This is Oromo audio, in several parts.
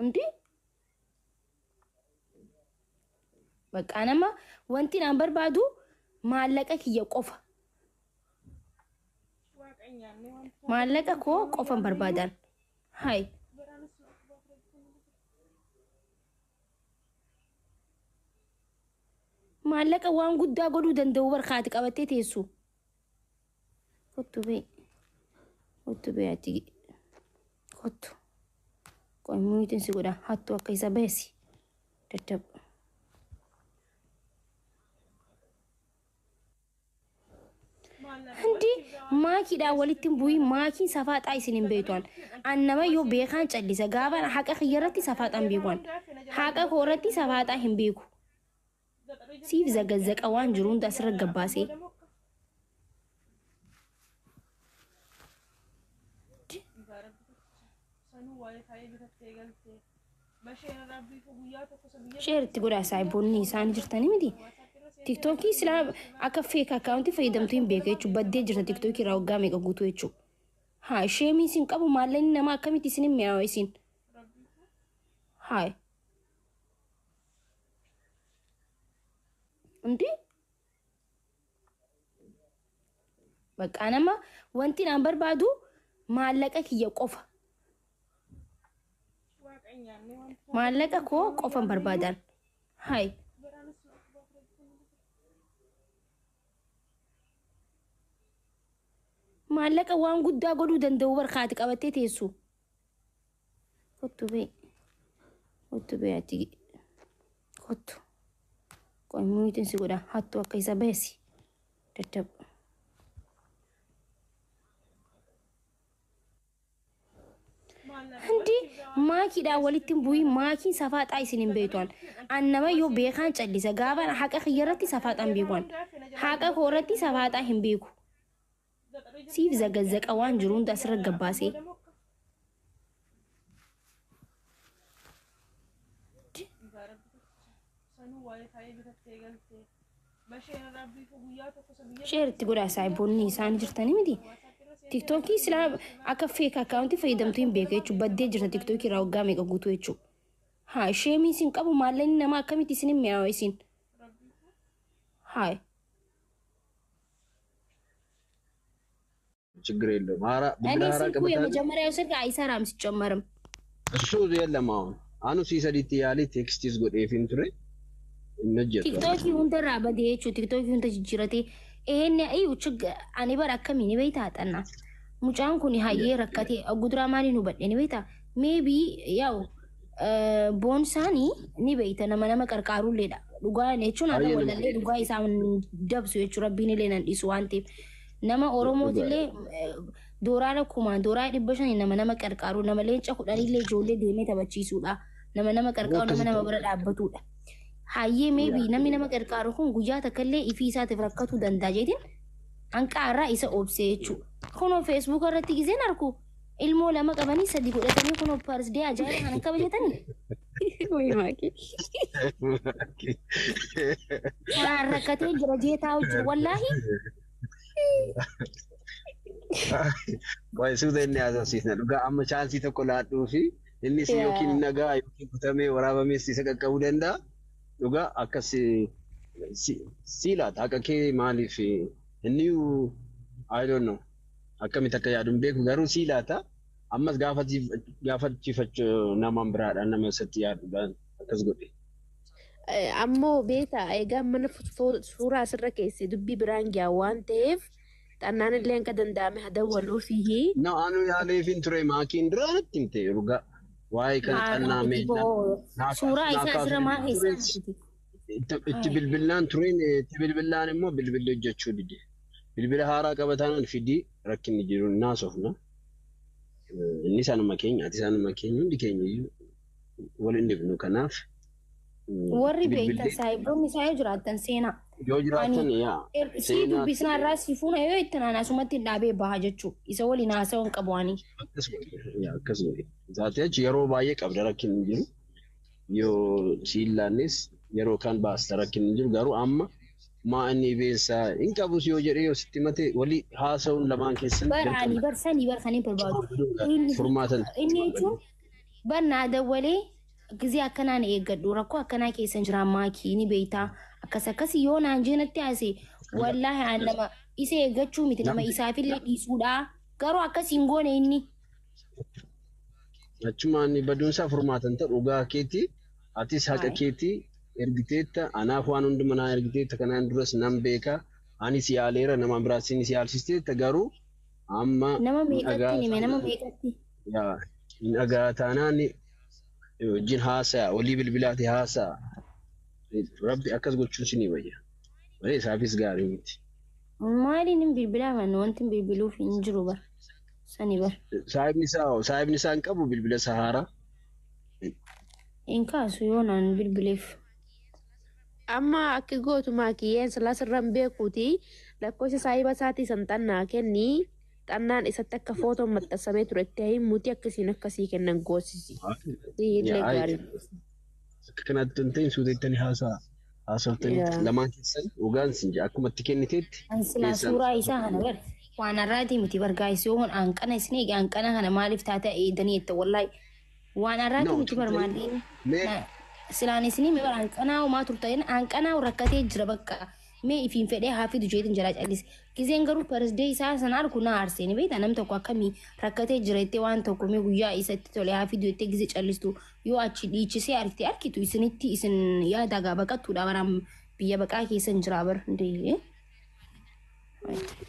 Hundi bakka nama wanti naan barbaadu maallaqa kiyya qofa. Maallaqa koo qofan barbaadan. Hai. Maallaqa waan guddaa godhuu danda'u barkaati qabattee teessu. Kottu bee. Kottu bee ati. Kottu. Qoy si godha. Hattu akka isa beesi. Dadhab. Hundi maakiidhaan walitti hin bu'in, maakiin safaaxaa isin hin beektu. An nama yoo beekaan callisa, gaafa haqa kiyya irratti safaaxaan beeku. Haqa koo irratti safaaxaa hin beeku. Siif zagazzaqa waan jiru hunda asirra gabbaasee. Share itti godhaa saayiboonni isaan jirtanii miti. Tiktookii silaa akka fake akkaawuntii fayyadamtu hin beeku jechuudha. Baddee jirta tiktookii irraa waggaa meeqa guutuu jechuudha. Haa sheemii isin qabu, maallaqni namaa akkamitti isin hin mi'aawa isin. Haa. Hundi bakka nama wanti naan barbaadu maallaqa kiyya qofa. Maallaqa koo qofan barbaadan. Hai. Maallaqa waan guddaa godhuu danda'u barkaati qabattee teessu. Kottu bee. Kottu bee ati. Kottu. Qoy si godha. Hattu akka isa beesi. Dadhab. Hundi maakiidhaan walitti hin bu'in, maakiin safaaxaa isin hin beektu. An nama yoo beekaan callisa, gaafa haqa kiyya irratti safaaxaan beeku. Haqa koo irratti safaaxaa hin beeku. Siif zagazzaqa waan jiru hunda asirra gabbaasee. Share itti godhaa saayiboonni isaan jirtanii miti. Tiktookii silaa akka fake akkaawuntii fayyadamtu hin beeku jechuudha. Baddee jirta tiktookii irraa waggaa meeqa guutuu jechuudha. Haa sheemii isin qabu, maallaqni namaa akkamitti isin hin mi'aawa isin. Haa. ችግር የለውም። ሀራ እኔ ሀራ ስልኩ የመጀመሪያው ስልክ አይሰራም ሲጨመርም። እሱ የለም። አሁን አኑ ሲሰዲት ያሊ ቴክስቲስ godheefin ture hin hojjetu. Tiktookii hundarraa badee jechuudha. Tiktookii hunda jijjiiratee eenne iyyuu ani bara akkamii ni beektaa xannaa. Mucaan kun hayyee rakkatee guduraa maaliin hubadhe ni beektaa? Maybe yaa'u boonsaanii ni beekta, nama nama qarqaarulleedha. Dhugaa jechuun haala wallallee dhugaa isaan dabsu jechuudha. Rabbiin illee nan dhiisu waan ta'eef. Nama Oromootillee dooraara kumaan dooraa 500 nama nama qarqaaru, nama leenca 10illee ijoollee deemee taphachiisuudha. Nama nama qarqaaru, nama nama bira dhaabbatudha. Hayyee maybe namni nama qarqaaru kun guyyaa takka illee ifii isaatiif rakkatuu danda'a jeetiin hanqaarraa isa obsee jechuudha. Kunoo Facebook irratti gizeen arku ilmoo lama qabanii sadi godhatanii kunoo birthday ajaa'iba kana kabajatanii. Wayi maakii. Kanaan rakkatee jira jee taa'u jiru wallaahi. Wayi suuta inni haasofsiisna, dhugaa amma chaansii tokko laadhuu fi innis yookiin nagaa yookiin kutamee waraabamees isa qaqqabuu danda'a. Dhugaa akkas si laata haqa kee, maaliif inni I don't know akkamitti akka yaadu hin beeku, garuu si laata ammas gaafachiifachuu namaan biraadhaan nama isatti yaaduudhaan akkas godhe. Ammoo beekaa egaa mana suuraa asirra keesse dubbii biraan gahaa waan ta'eef xannaan illee akka danda'ame haa dawwaluu fi No, anu yaaleefin ture, maakiin duraatti himte dhugaa. Waa'ee kana xannaa mee Suuraa isaa asirra maa keessa? Itti bilbilaan tureen, itti bilbilaan immoo bilbilli hojjechuu dide. Bilbila haaraa qabataan fidii rakkinni jiru naasofna. Inni isaanuma keenya, ati isaanuma keenya, hundi keenya iyyuu wal hin dhibnu, kanaaf. Warri beektan saayiboonni isaa yoo jiraattan seenaa. Yoo jiraatan yaa. Si dubbisnaa irraa si fuuna yoo itti naan asumatti dhaabee baha jechuudha. Isa waliin haasa'uu hin qabu ani. Akkas godhe. Zaatee achi yeroo baay'ee qabda, rakkinni hin jiru. Yoo si illaannes yeroo kan baasta rakkinni hin jiru, garuu amma maa inni beessa hin qabus yoo jedhee yoo sitti mate walii haasa'uun lamaan keessan Bar ani bar sanii bar kan hin barbaadu. Furmaatan. Inni jechuun bar naa dawwalee Gizee akkanaa na eeggadhu rakkoo akkanaa keessa hin jira maakii ni beektaa akkas akkas yoo naan jeenatti haase wallaahi aan nama isa eeggachuu miti nama isaafillee dhiisuudha garuu akkas hin goone inni. Achumaan baduunsaa furmaatan ta'u dhugaa keetii atis haqa keetii ergiteetta anaaf waan hundumaa naa ergiteetta kanaan duras nan beeka anis yaaleera nama biraas ni yaalsisteetta garuu amma Nama meeqatti hime nama meeqatti. Dhagaa taanaan wajjin haasa'a olii bilbilaati haasa'a rabbi akkas gochuun sinii wayya malee isaafis gaarii miti. Maaliin hin bilbilaaman wanti hin bilbiluuf hin jiru bar sani bar. Saahibni isaa hin qabu bilbila isaa haaraa. Hin kaasu yoo naan bilbileef. Amma akka gootu maakiyyeen silaa sirran beekuuti lakkoofsa saahiba isaatii san xannaa kenni xannaan isatti akka footoon maxxansamee ture itti himuuti akkasiin akkasii kennan goosisi. Illee gaarii. Akka kanatti hin ta'in suuteettanii haasa'a. Haasoftanii lamaan keessan dhugaan sin jedha akkuma itti kenniteetti. Silaa suuraa isaa kana bar waan har'aatii miti bar gaayis yoo hanqana isin eege hanqana kana maaliif taate eedanii jette wallaahi waan har'aatii miti bar maaliin. Silaan isinii mee bar hanqanaa homaa turtan hanqanaa rakkatee jira bakka mee ifiin fedhee haa fidu jeetiin jala callise. Gizeen garuu parasdee isaa sana argu na aarsee ni beektaa namni tokko akkamii rakkatee jira jettee waan tokko mee guyyaa isatti tole haa fidu jettee gizee callistu yoo achi dhiichisee argite arkitu isinitti isin yaada gaa baqattuudha baraan biyya baqaa keessa hin jiraa bar ndee.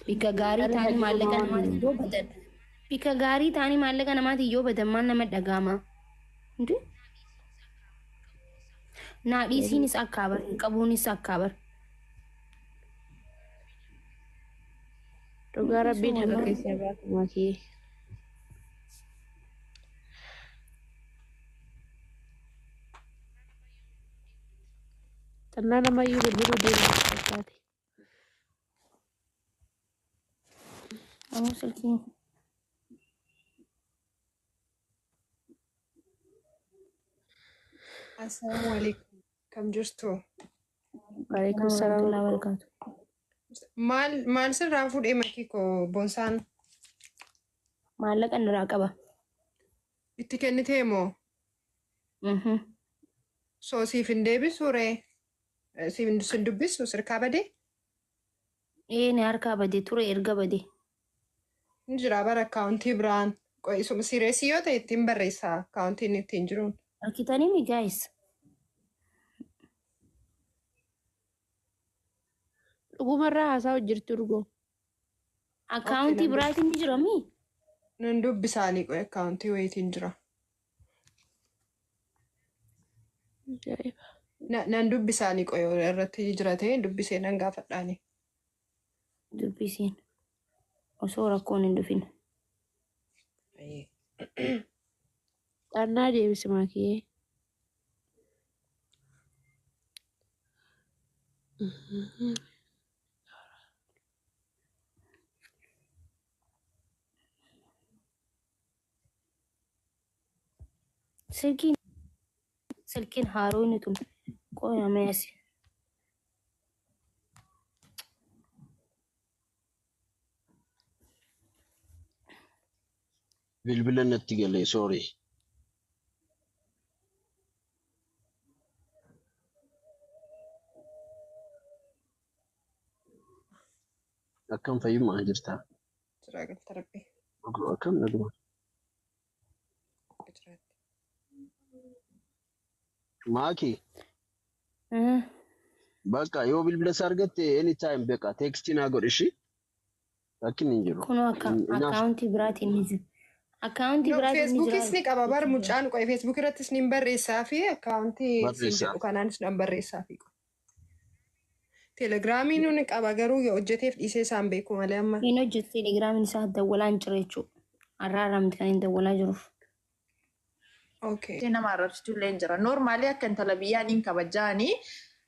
Bikka gaarii ta'anii maallaqa namaatiin yoo badan bikka gaarii ta'anii maallaqa namaatiin yoo badan maal nama dhaga'ama? Ndee. Naa dhiisiinis akka bar qabuunis akka bar. Dhugaa rabbiin haqa keessaa baasu maakiyyee. Xannaa namayyuu bilbiluu deemu fakkaate. Ammoo silkiin. Assalaamu alaikum. Kam jirtu? Waalaikum salaam. Warahmatullahi wabarakatuh. Maal maal sirraa fuudhee makii koo boonsaan Maallaqa irraa qaba. itti kennitee moo? Soo siif hin deebisu ree? Siif sin dubbisu sirkaa badee? Ee ni harkaa bade ture erga bade. Hin jira bara akkaawuntii biraan. Isuma sireesii yoo ta'e ittiin barreessa akkaawuntiin ittiin jiruun. Harkitanii mi gaayis? Dhugumarraa haasaa jirtu dhugoo. Akkaawuntii biraatiin ni jira mi? Nan dubbisaanii qoy akkaawuntii wayiitiin jira. Nan dubbisaanii qoy irratti jira ta'e dubbisee nan gaafadhaani. Dubbisiin osoo rakkoon hin dhufin. Xannaa deebisi maakiyyee. Silkiin silkiin haaroonni tun qoyamee asi. Bilbila natti galee sorry. Akkam fayyummaa jirta? Jira galta rabbi. Akkam naguma. Jiraatti. Maaki bakka yoo bilbila isaa argatte anytime beqa teekstii naa godhi ishii rakkinni hin jiru. Kunoo akkaawuntii biraatiin ni jira. Akkaawuntii biraatiin ni jira. Feesbuukis ni qaba bar mucaan qoy feesbuuk irrattis ni barreessaa fi akkaawuntii siin jedhu kanaanis nan barreessaa fi qoy. Telegiraamii ni qaba garuu yoo hojjeteef dhiisee isaan beeku malee amma. Inni hojjetu telegiraamiin isaa dawwalaan hin jira jechuudha. Arraaramti kan inni dawwalaa jiruuf. Okay. Nama arrabsitu illee hin jira. Noormaali akka intala biyyaa niin kabajaanii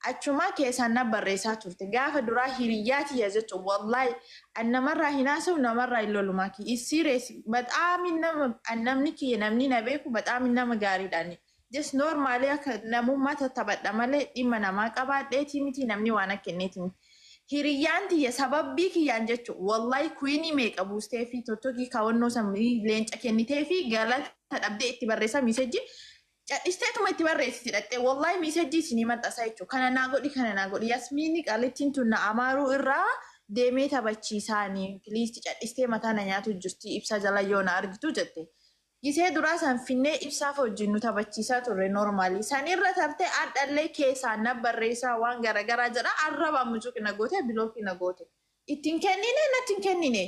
achuma keessaan na barreessaa turte. Gaafa duraa hiriyyaa tiyya jechuun wallaahi an namarraa hin haasa'u namarraa hin lolu maakii. Isirees baxaami nama an namni kiyya namni na beeku baxaami nama gaariidhaan. Just normaalii akka namummaa tattaphadha malee dhimma namaa qabaadheetii miti namni waan akka inneeti miti. Hiriyyaan tiyya sababbii kiyyaan jechuun wallaahi kuinii meeqa buustee fi tottokii kaawwannoo sammuu leenca kennitee fi galata dhabdee itti barreessaa miisejji Cadhisteetuma itti barreessiti dhattee wallahi message isinii maxxansa jechuudha. Kana naa godhi, kana naa godhi. Yasmiini qaalittiin tun na amaaruu irraa deemee taphachiisaanii. Please, cadhistee mataa na nyaatu jirti, ibsa jala yoo na argitu jette. Gisee duraa san finnee ibsaaf wajjin nu taphachiisaa turre normally. Sanirra tartee adhallee keessaan na barreessaa waan garaagaraa jedha, arrabaa mucuqi na goote, block na goote. Ittiin kennine, natti hin kennine.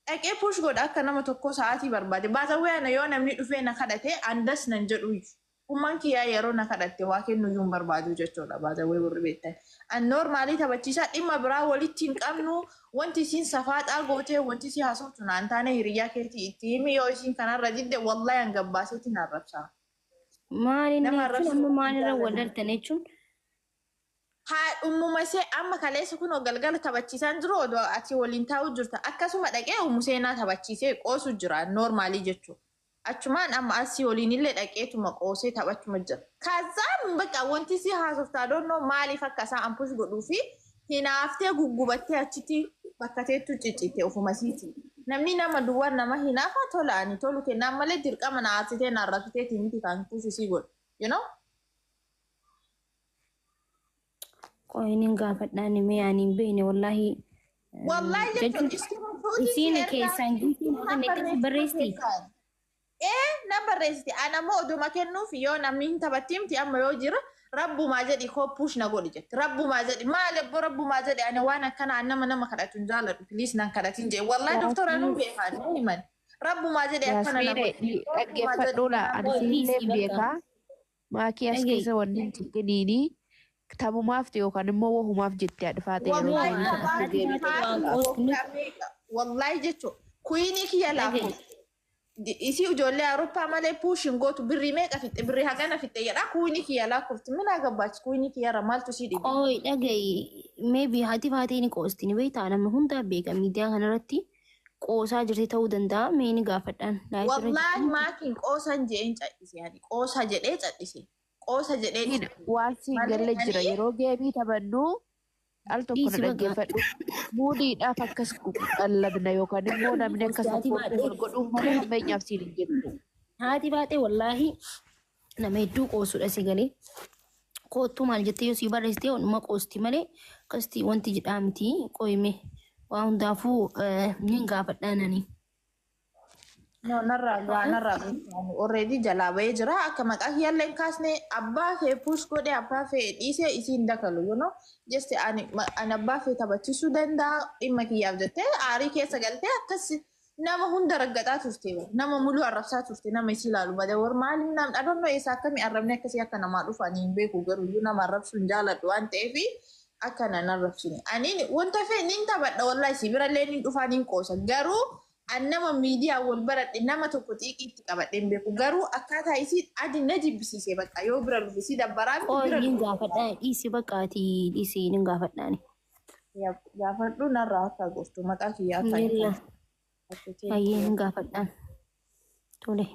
Dhaqee push godha akka nama tokko sa'aatii barbaade. Baatawwee ana yoo namni dhufee na kadhate andas nan jedhu. Ummaan kiyyaa yeroo na kadhatte waa kennu iyyuu hin barbaadu jechuudha, baatawwee warri beektan. An normally taphachiisaa, dhimma biraa walitti hin qabnu. Wanti isiin safaaxaa gootee, wanti isii haasoftu naan taane, hiriyyaa keetii itti himi. Yoo isiin kanarra didde, wallahi an gabbaaseetiin arrabsaa. Maal inni Nama jechuun arrabsuu amma maalirra wal jaalladha. dartan jechuun? Haa, ummuma ishee amma kaleessa kunoo galgala taphachiisaan jiru, odoo ati waliin taa'u jirta. Akkasuma dhaqee ummu seenaa taphachiisee qoosu jira normally jechuudha. Achumaan amma asii waliin illee dhaqeetuma qoosee taphachuma jira. Kazaan bakka wanti si haasoftaa doonnoo maaliif akka isaan ampush godhuu fi hinaaftee guggubattee achitti bakka teettu ciccitte ofuma isiiti. Namni nama duwwaa nama hinaafa tola, ani tolu kennaan malee dirqama na aarsitee na arrabsiteeti miti kan push isii godhu. You know? Qoyin hin gaafadhaan, mee ani hin beekne wallaahi. Wallahi jechuun Jechuun isiin keessaan giiftiin kan itti barreessiti. Ee, na barreessiti. Ana ammoo oduma kennuuf yoo namni hin taphattimti amma yoo jira, "Rabbumaa jedhi koo push na godhi" jetti. "Rabbumaa jedhi." Maali abbo, rabbumaa jedhi, ani waan akkana nama nama kadhatu hin jaaladhu. Please, nan kadhatin jee. Wallahi doktora nun beekaa ni himan. "Rabbumaa jedhi akkana na Yaasmiine, godhi. Rabbumaa jedhi." dhaggeeffadhuula, ani siillee Dhiisii bakka. beekaa. Maakii as Dhagahi. keessa wanni hin cinqiniini tamumaaf ta'e yookaan immoo wahumaaf jettee dhufaa ta'e yeroo Wallahi deebii taphaa taphattu deebitu. Waan qoosnu. Wallahi jechuun queen kiyya Dhagahi. laafu. Isii ijoollee Awurooppaa malee push hin gootu, birrii meeqa fixxe, birrii hagana fixxe jedha, queen kiyya lakkoofti. Mina gabbaachi queen kiyyarra maaltu sii dhibe? Qoy, dhagahi, maybe haati faatee ni qoosti, ni beektaa, namni hundaa beeka, miidiyaa kanarratti qoosaa jirti ta'uu danda'a, mee ni gaafadhaan. Wallaahi maakiin qoosan je'een cadhise, ani qoosa jedhee cadhise. Qoosa jedhee Hin cadhise. waan siin Malee galle jira ani yeroo game taphannu al tokko na Dhiisi bakka. dhaggeeffadhu. Muudiidhaaf akkas qallabna yookaan immoo namni akka Haati support baatee wal godhuuf malee hammeenyaaf siin hin jettu. Haati baatee wallaahi nama hedduu qoosudha si galee. Koottuu maal jettee yoo sii barreessite waanuma qoosti malee akkasitti wanti jedhaa miti. Qoyime, waa hundaafuu ni gaafadhaan ani. No, narraa gaa, narraa gochuun already jalaa bahee jira. Akka maqaa kiyyaallee hin kaasne, abbaa fee push godhe, abbaa fee dhiisee isiin dakalu, you know. Just ani abbaa fee taphachiisuu danda'a, dhimma kiyyaaf jettee aarii keessa galtee akkas nama hunda raggaxaa turte, nama muluu arrabsaa turte, nama isii ilaalu bade war maaliif nam dhadhannoo eessa akkamii arrabni akkasii akka namaa dhufu ani hin beeku, garuu nama arrabsuu hin jaaladhu waan ta'eef akka nan arrabsine. Ani wanta fee nin taphadha, wallahi si birallee nin dhufaa, nin qoosa, garuu an nama miidiyaa wal baradhe nama tokko xiiqiitti qabadhe hin beeku, garuu akkaataa isii adi na jibbisiise, bakka yoo bira dhufe si dabbaraa miti Qoy bira ni dhufe. gaafadhaan, dhiisi bakka, ati dhiisi, ni gaafadhaan. Gaafadhu, narraa akka gortu maqaa kiyyaa akka hin Yalla. kaasne. Hayyee, ni gaafadhaan. Tole.